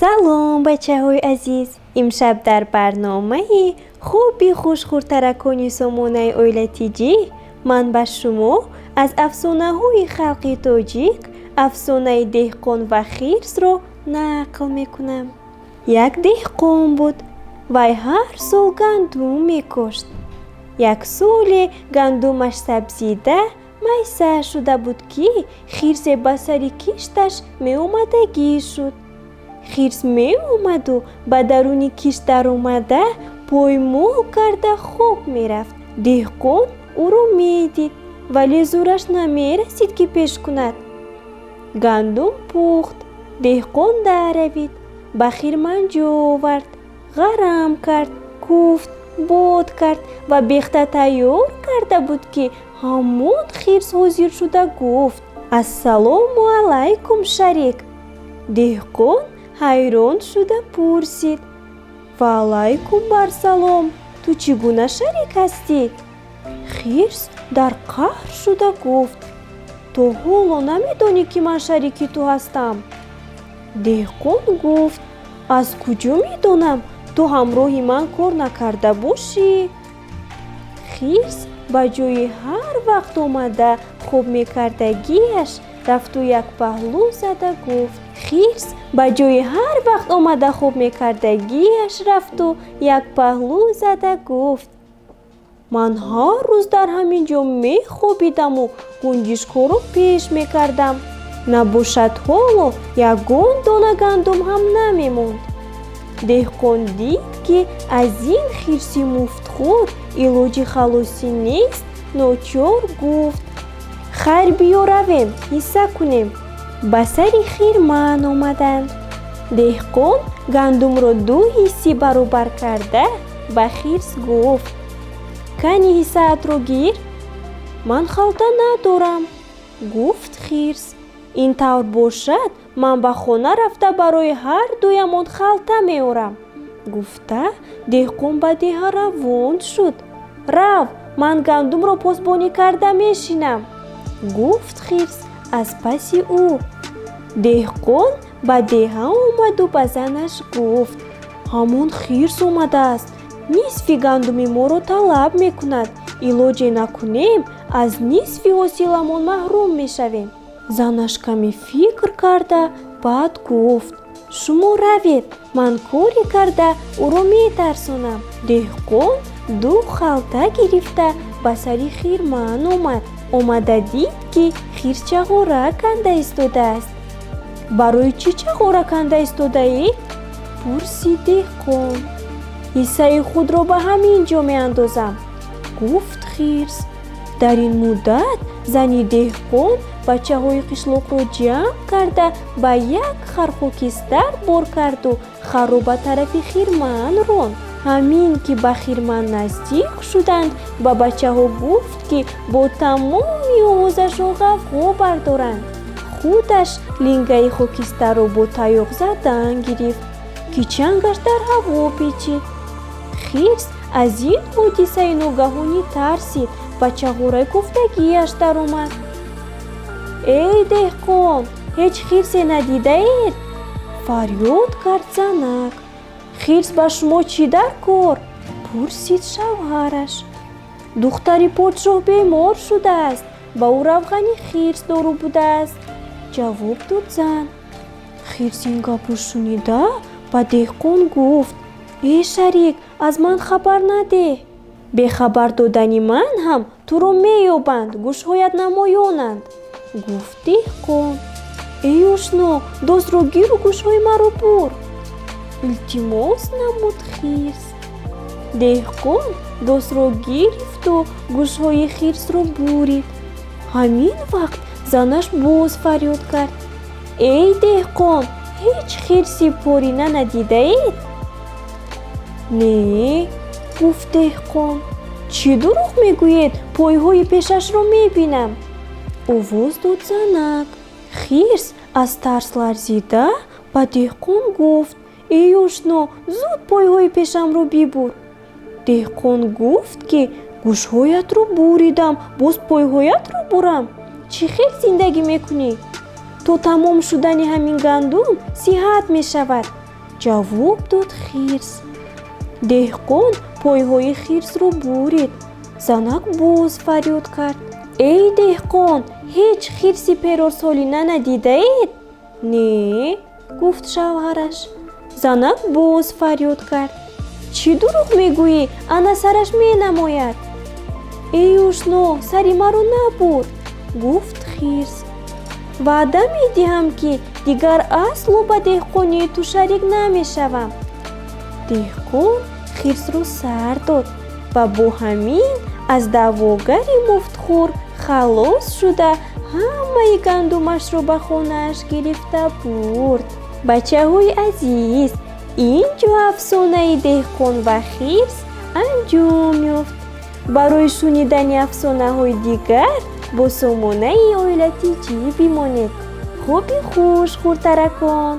Салом, бачаҳои азиз! Имшаб дар барномаи хуби хушхӯртаракони сомонаи Оила Тиҷӣ ман ба шумо аз афсонаҳои халқи тоҷик афсонаи деҳқон ва хирсро нақл мекунам. Як деҳқон буд. Вай ҳар сол гандум мекошт. Як соле гандумаш сабзида, майса шуда буд, ки хирсе ба сари кишташ меомадагӣ шуд. Хирс меомаду ба даруни кишт даромада, поймол карда хоб мерафт. Деҳқон ӯро медид, вале зӯраш намерасид, ки пеш кунад. Гандум пухт, деҳқон даравид, ба хирман ҷо овард, ғарам кард, куфт, бод кард ва бехта тайёр карда буд, ки ҳамон хирс ҳозир шуда гуфт: «Ассалому алайкум, шарик!» Деҳқон ҳайрон шуда пурсид: «Ва алайкум барсалом, ту чӣ гуна шарик ҳастӣ?» Хирс дар қаҳр шуда гуфт: «То ҳоло намедонӣ, ки ман шарики ту ҳастам?» Деҳқон гуфт: «Аз куҷо медонам, ту ҳамроҳи ман кор накарда бошӣ?» Хирс ба ҷои ҳар вақт омада хоб мекардагиаш рафту як паҳлӯ зада гуфт. Хирс ба ҷои ҳар вақт омада хоб мекардагиаш рафту як паҳлӯ зада гуфт: «Ман ҳар рӯз дар ҳамин ҷо мехобидаму гунҷишкҳоро пеш мекардам. Набошад, ҳоло ягон дона гандум ҳам намемонд». Деҳқон дид, ки аз ин хирси муфтхӯр илоҷи халосӣ нест, ночор гуфт: «Хайр, биё равем, ҳисса кунем». Ба сари хирман омаданд. Деҳқон гандумро ду ҳиссӣ баробар карда, ба хирс гуфт: «Кани, ҳиссаатро гир». «Ман халта надорам», гуфт хирс. «Ин тавр бошад, ман ба хона рафта, барои ҳар дуямон халта меорам», гуфта, деҳқон ба деҳа равон шуд. «Рав, ман гандумро посбонӣ карда мешинам», гуфт хирс аз паси ӯ. Деҳқон ба деҳа омаду ба занаш гуфт: «Ҳамон хирс омадааст, нисфи гандуми моро талаб мекунад. Илоҷе накунем, аз нисфи ҳосиламон маҳрум мешавем». Занаш каме фикр карда, баъд гуфт: «Шумо равед, ман коре карда ӯро метарсонам». Деҳқон ду халта гирифта, ба сари хирман омад. Омада дид, ки хирс чағора канда истодааст. «Барои чӣ чағора канда истодаӣ?» пурсид деҳқон. «Ҳиссаи худро ба ҳамин ҷо меандозам», гуфт хирс. Дар ин муддат зани деҳқон бачаҳои қишлоқро ҷамъ карда, ба як хархокистар бор карду харро ба тарафи хирман ронд. Ҳамин ки ба хирман наздик шуданд, ба бачаҳо гуфт, ки бо тамоми овозашон ғавғо бардоранд. Худаш лингаи хокистарро бо таёқ задан гирифт, ки чангаш дар ҳаво печид. Хирс аз ин ҳодисаи ногаҳонӣ тарсид, ба чағораи кофтагиаш даромад. «Эй деҳқон, ҳеҷ хирсе надидаед?» фарёд кард занак. «Хирс ба шумо чӣ дар кор?» пурсид шавҳараш. «Духтари подшоҳ бемор шудааст, ба ӯ равғани хирс дору будааст», ҷавоб дод зан. Хирс ин гапро шунида, ба деҳқон гуфт: «Эй шарик, аз ман хабар надеҳ. Бехабар додани ман ҳам туро меёбанд, гӯшҳоят намоёнанд», гуфт деҳқон. «Эй ошно, досро гиру гӯшҳои маро бур», илтимос намуд хирс. Деҳқон досро гирифту гӯшҳои хирсро бурид. Ҳамин вақт занаш боз фарёд кард: «Эй деҳқон, ҳеҷ хирси порина надидаед?» «Не», гуфт деҳқон. «Чӣ дурӯғ мегӯед, пойҳои пешашро мебинам», овоз дод занак. Хирс аз тарс ларзида ба деҳқон гуфт: «Эй ошно, зуд пойҳои пешамро бибур». Деҳқон гуфт, ки гӯшҳоятро буридам, боз пойҳоятро бурам? Чӣ хел зиндагӣ мекунӣ? То тамом шудани ҳамин гандум сиҳат мешавад. Ҷавоб дод хирс. Деҳқон пойҳои хирсро бурид. Занак боз фарёд кард: «Эй деҳқон, ҳеҷ хирси перорсолина надидаед?» «Не», гуфт шавҳараш. Занак боз фарёд кард: «Чӣ дурӯғ мегӯӣ? Ана сараш менамояд». «Эй ошно, сари маро набур», гуфт хирс. «Ваъда медиҳам, ки дигар асло ба деҳқонии ту шарик намешавам». Деҳқон хирсро сар дод ва бо ҳамин аз даъвогари муфтхӯр халос шуда, ҳамаи гандумашро ба хонааш гирифта бурд. Бачаҳои азиз, ин ҷо афсонаи деҳқон ва хирс анҷом ёфт. Барои шунидани афсонаҳои дигар бо сомонаи Оила Тиҷӣ бимонед. Хоби хуш, хурдтаракон.